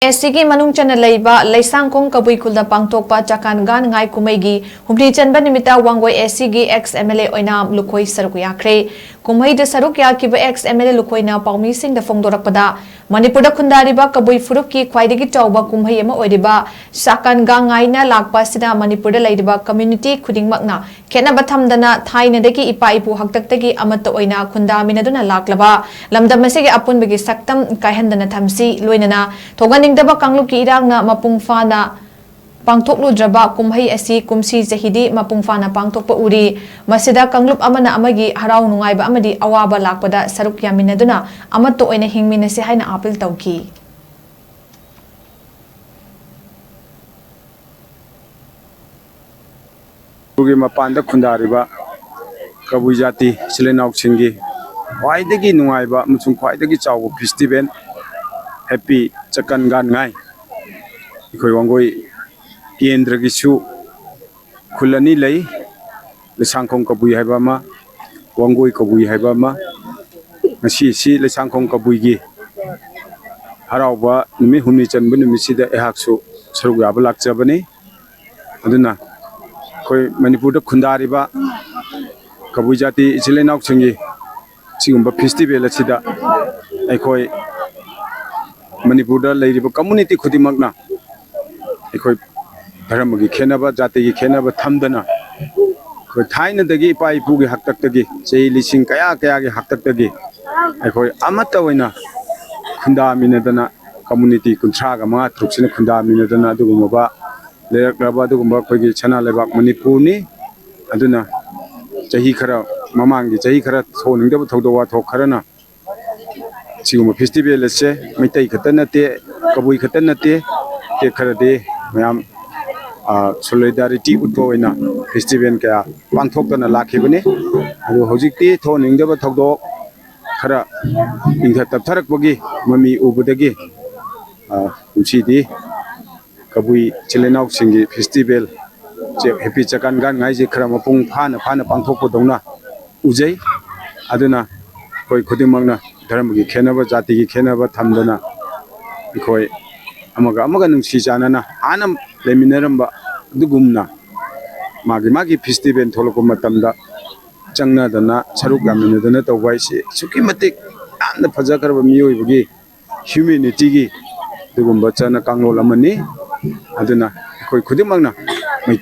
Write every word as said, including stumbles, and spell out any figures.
ꯑꯦꯁ ꯁꯤꯒꯤ ꯃꯅꯨꯡ ꯆꯟꯅ ꯂꯩꯕ ꯂꯩꯁꯥꯡꯈꯣꯡ ꯀꯕꯨꯏ ꯈꯨꯜꯗ ꯄꯥꯡꯊꯣꯛꯄ ꯆꯥꯀꯥꯟ ꯒꯥꯟ ꯉꯥꯏ ꯀꯨꯝꯍꯩꯒꯤ ꯍꯨꯝꯅꯤ ꯆꯟꯕ ꯅꯨꯃꯤꯠꯇ ꯋꯥꯡꯒꯣꯏ ꯑꯦꯁ ꯁꯤꯒꯤ ꯑꯦꯛꯁ ꯑꯦꯝ ꯑꯦꯜ ꯑꯦ ꯑꯣꯏꯅꯥꯝ ꯂꯨꯈꯣꯏ ꯁꯔꯨꯛ ꯌꯥꯈ꯭ꯔꯦ꯫ ꯀꯨꯝꯍꯩꯗ ꯁꯔꯨꯛ ꯌꯥꯈꯤꯕ ꯑꯦꯛꯁ ꯑꯦꯝ ꯑꯦꯜ ꯑꯦ ꯂꯨꯈꯣꯏꯅ ꯄꯥꯎꯃꯤꯁꯤꯡꯗ ꯐꯣꯡꯗꯣꯔꯛꯄꯗ, ꯃꯅꯤꯄꯨꯔꯗ ꯈꯨꯟꯗꯥꯔꯤꯕ ꯀꯕꯨꯏ ꯐꯨꯔꯨꯞꯀꯤ ꯈ꯭ꯋꯥꯏꯗꯒꯤ ꯆꯥꯎꯕ ꯀꯨꯝꯍꯩ ꯑꯃ ꯑꯣꯏꯔꯤꯕ ꯆꯥꯀꯥꯟ ꯒꯥꯟ ꯉꯥꯏꯅ ꯂꯥꯛꯄ ꯑꯁꯤꯅ ꯃꯅꯤꯄꯨꯔꯗ ꯂꯩꯔꯤꯕ ꯀꯝꯃ꯭ꯌꯨꯅꯤꯇꯤ ꯈꯨꯗꯤꯡꯃꯛꯅ ꯈꯦꯠꯅꯕ ꯊꯝꯗꯅ ꯊꯥꯏꯅꯗꯒꯤ ꯏꯄꯥ ꯏꯄꯨ ꯍꯥꯛꯇꯛꯇꯒꯤ ꯑꯃꯠꯇ ꯑꯣꯏꯅ ꯈꯨꯟꯗꯥꯃꯤꯟꯅꯗꯨꯅ ꯂꯥꯛꯂꯕ ꯂꯝꯗꯝ ꯑꯁꯤꯒꯤ ꯑꯄꯨꯟꯕꯒꯤ ꯁꯛꯇꯝ ꯀꯥꯏꯍꯟꯗꯅ ꯊꯝꯁꯤ꯫ ꯂꯣꯏꯅꯅ ꯊꯣꯛꯍꯟꯅꯤꯡꯗꯕ ꯀꯥꯡꯂꯨꯞꯀꯤ ꯏꯔꯥꯡꯅ ꯃꯄꯨꯡ ꯐꯥꯅ ꯄꯥꯡꯊꯣꯛꯂꯨꯗ꯭ꯔꯕ ꯀꯨꯝꯍꯩ ꯑꯁꯤ ꯀꯨꯝꯁꯤ ꯆꯍꯤꯗꯤ ꯃꯄꯨꯡ ꯐꯥꯅ ꯄꯥꯡꯊꯣꯛꯄ ꯎꯔꯤ꯫ ꯃꯁꯤꯗ ꯀꯥꯡꯂꯨꯞ ꯑꯃꯅ ꯑꯃꯒꯤ ꯍꯔꯥꯎ ꯅꯨꯡꯉꯥꯏꯕ ꯑꯃꯗꯤ ꯑꯋꯥꯕ ꯂꯥꯛꯄꯗ ꯁꯔꯨꯛ ꯌꯥꯃꯤꯟꯅꯗꯨꯅ ꯑꯃꯠꯇ ꯑꯣꯏꯅ ꯍꯤꯡꯃꯤꯟꯅꯁꯤ ꯍꯥꯏꯅ ꯑꯥꯄꯤꯜ ꯇꯧꯈꯤ꯫ ꯃꯅꯤꯄꯨꯔꯒꯤ ꯃꯄꯥꯟꯗ ꯈꯨꯟꯗꯥꯔꯤꯕ ꯀꯕꯨꯏ ꯖꯥꯇꯤ ꯏꯆꯤꯜ ꯏꯅꯥꯎꯁꯤꯡꯒꯤ ꯈ꯭ꯋꯥꯏꯗꯒꯤ ꯅꯨꯡꯉꯥꯏꯕ ꯑꯃꯁꯨꯡ ꯈ꯭ꯋꯥꯏꯗꯒꯤ ꯆꯥꯎꯕ ꯐꯦꯁꯇꯤꯚꯦꯜ ꯍꯦꯄꯤ ꯆꯀꯟ ꯒꯥꯟ ꯉꯥꯏ꯫ ꯑꯩꯈꯣꯏ ꯋꯥꯡꯒꯣꯏ ꯀꯦꯟꯗ꯭ꯔꯒꯤꯁꯨ ꯈꯨꯜ ꯑꯅꯤ ꯂꯩ, ꯂꯩꯁꯥꯡꯈꯣꯡ ꯀꯕꯨꯏ ꯍꯥꯏꯕ ꯑꯃ, ꯋꯥꯡꯒꯣꯏ ꯀꯕꯨꯏ ꯍꯥꯏꯕ ꯑꯃ꯫ ꯉꯁꯤꯁꯤ ꯂꯩꯁꯥꯡꯈꯣꯡ ꯀꯕꯨꯏꯒꯤ ꯍꯔꯥꯎꯕ ꯅꯨꯃꯤꯠ ꯍꯨꯝꯅꯤ ꯆꯟꯕ ꯅꯨꯃꯤꯠꯁꯤꯗ ꯑꯩꯍꯥꯛꯁꯨ ꯁꯔꯨꯛ ꯌꯥꯕ ꯂꯥꯛꯆꯕꯅꯤ꯫ ꯑꯗꯨꯅ ꯑꯩꯈꯣꯏ ꯃꯅꯤꯄꯨꯔꯗ ꯈꯨꯟꯗꯥꯔꯤꯕ ꯀꯕꯨꯏ ꯖꯥꯇꯤ ꯏꯆꯤꯜ ꯏꯅꯥꯎꯁꯤꯡꯒꯤ ꯁꯤꯒꯨꯝꯕ ꯐꯦꯁꯇꯤꯚꯦꯜ ꯑꯁꯤꯗ ꯑꯩꯈꯣꯏ ꯃꯅꯤꯄꯨꯔꯗ ꯂꯩꯔꯤꯕ ꯀꯝꯃ꯭ꯌꯨꯅꯤꯇꯤ ꯈꯨꯗꯤꯡꯃꯛꯅ ꯑꯩꯈꯣꯏ ꯙꯔꯃꯒꯤ ꯈꯦꯠꯅꯕ, ꯖꯥꯇꯤꯒꯤ ꯈꯦꯠꯅꯕ ꯊꯝꯗꯅ, ꯑꯩꯈꯣꯏ ꯊꯥꯏꯅꯗꯒꯤ ꯏꯄꯥ ꯏꯄꯨꯒꯤ ꯍꯥꯛꯇꯛꯇꯒꯤ, ꯆꯍꯤ ꯂꯤꯁꯤꯡ ꯀꯌꯥ ꯀꯌꯥꯒꯤ ꯍꯥꯛꯇꯛꯇꯒꯤ ꯑꯩꯈꯣꯏ ꯑꯃꯠꯇ ꯑꯣꯏꯅ ꯈꯨꯟꯗꯥꯃꯤꯟꯅꯗꯅ, ꯀꯝꯃ꯭ꯌꯨꯅꯤꯇꯤ ꯀꯨꯟꯊ꯭ꯔꯥꯒ ꯃꯉꯥ ꯇꯔꯨꯛꯁꯤꯅ ꯈꯨꯟꯗꯥꯃꯤꯟꯅꯗꯅ ꯑꯗꯨꯒꯨꯝꯂꯕ ꯂꯩꯔꯛꯂꯕ ꯑꯗꯨꯒꯨꯝꯕ ꯑꯩꯈꯣꯏꯒꯤ ꯁꯅꯥ ꯂꯩꯕꯥꯛ ꯃꯅꯤꯄꯨꯔꯅꯤ꯫ ꯑꯗꯨꯅ ꯆꯍꯤ ꯈꯔ ꯃꯃꯥꯡꯒꯤ ꯆꯍꯤ ꯈꯔ ꯊꯣꯛꯍꯟꯅꯤꯡꯗꯕ ꯊꯧꯗꯣꯛ ꯋꯥꯊꯣꯛ ꯈꯔꯅ ꯁꯤꯒꯨꯝꯕ ꯐꯦꯁꯇꯤꯚꯦꯜ ꯑꯁꯦ ꯃꯩꯇꯩ ꯈꯛꯇ ꯅꯠꯇꯦ, ꯀꯕꯨꯏ ꯈꯛꯇ ꯅꯠꯇꯦ, ꯇꯦ ꯈꯔꯗꯤ ꯃꯌꯥꯝ, ꯑ, ꯁꯣꯂꯤꯗꯥꯔꯤꯇꯤ ꯎꯠꯄ ꯑꯣꯏꯅ ꯐꯦꯁꯇꯤꯚꯦꯜ ꯀꯌꯥ ꯄꯥꯡꯊꯣꯛꯇꯅ ꯂꯥꯛꯈꯤꯕꯅꯤ꯫ ꯑꯗꯨ ꯍꯧꯖꯤꯛꯇꯤ ꯊꯣꯛꯍꯟꯅꯤꯡꯗꯕ ꯊꯧꯗꯣꯛ ꯈꯔ ꯏꯪꯊ ꯇꯞꯊꯔꯛꯄꯒꯤ ꯃꯃꯤ ꯎꯕꯗꯒꯤ, ꯑ, ꯀꯨꯝꯁꯤꯗꯤ ꯀꯕꯨꯏ ꯏꯆꯤꯜ ꯏꯅꯥꯎꯁꯤꯡꯒꯤ ꯐꯦꯁꯇꯤꯚꯦꯜ ꯆꯦ-, ꯍꯦꯄꯤ ꯆꯀꯥꯟ ꯒꯥꯟ ꯉꯥꯏꯁꯦ ꯈꯔ ꯃꯄꯨꯡ ꯐꯥꯅ, ꯐꯥꯅ ꯄꯥꯡꯊꯣꯛꯄꯗꯧꯅ ꯎꯖꯩ꯫ ꯑꯗꯨꯅ ꯑꯩꯈꯣꯏ ꯈꯨꯗꯤꯡꯃꯛꯅ ꯙꯔꯃꯒꯤ ꯈꯦꯠꯅꯕ, ꯖꯥꯇꯤꯒꯤ ꯈꯦꯠꯅꯕ ꯊꯝꯗꯅ ꯑꯩꯈꯣꯏ ꯑꯃꯒ ꯑꯃꯒ ꯅꯨꯡꯁꯤ ꯆꯥꯟꯅꯅ ꯍꯥꯟꯅ ꯂꯩꯃꯤꯟꯅꯔꯝꯕ ꯑꯗꯨꯒꯨꯝꯅ ꯃꯥꯒꯤ ꯃꯥꯒꯤ ꯐꯦꯁꯇꯤꯚꯦꯜ ꯊꯣꯛꯂꯛꯄ ꯃꯇꯝꯗ ꯆꯪꯅꯗꯅ ꯁꯔꯨꯛ ꯌꯥꯃꯤꯟꯅꯗꯅ ꯇꯧꯕ ꯍꯥꯏꯁꯤ ꯑꯁꯨꯛꯀꯤ ꯃꯇꯤꯛ ꯌꯥꯝꯅ ꯐꯖꯈ꯭ꯔꯕ ꯃꯤꯑꯣꯏꯕꯒꯤ ꯍ꯭ꯌꯨꯃꯦꯅꯤꯇꯤꯒꯤ ꯑꯗꯨꯒꯨꯝꯕ ꯆꯠꯅ ꯀꯥꯡꯂꯣꯟ ꯑꯃꯅꯤ꯫ ꯑꯗꯨꯅ ꯑꯩꯈꯣꯏ ꯈꯨꯗꯤꯡꯃꯛꯅ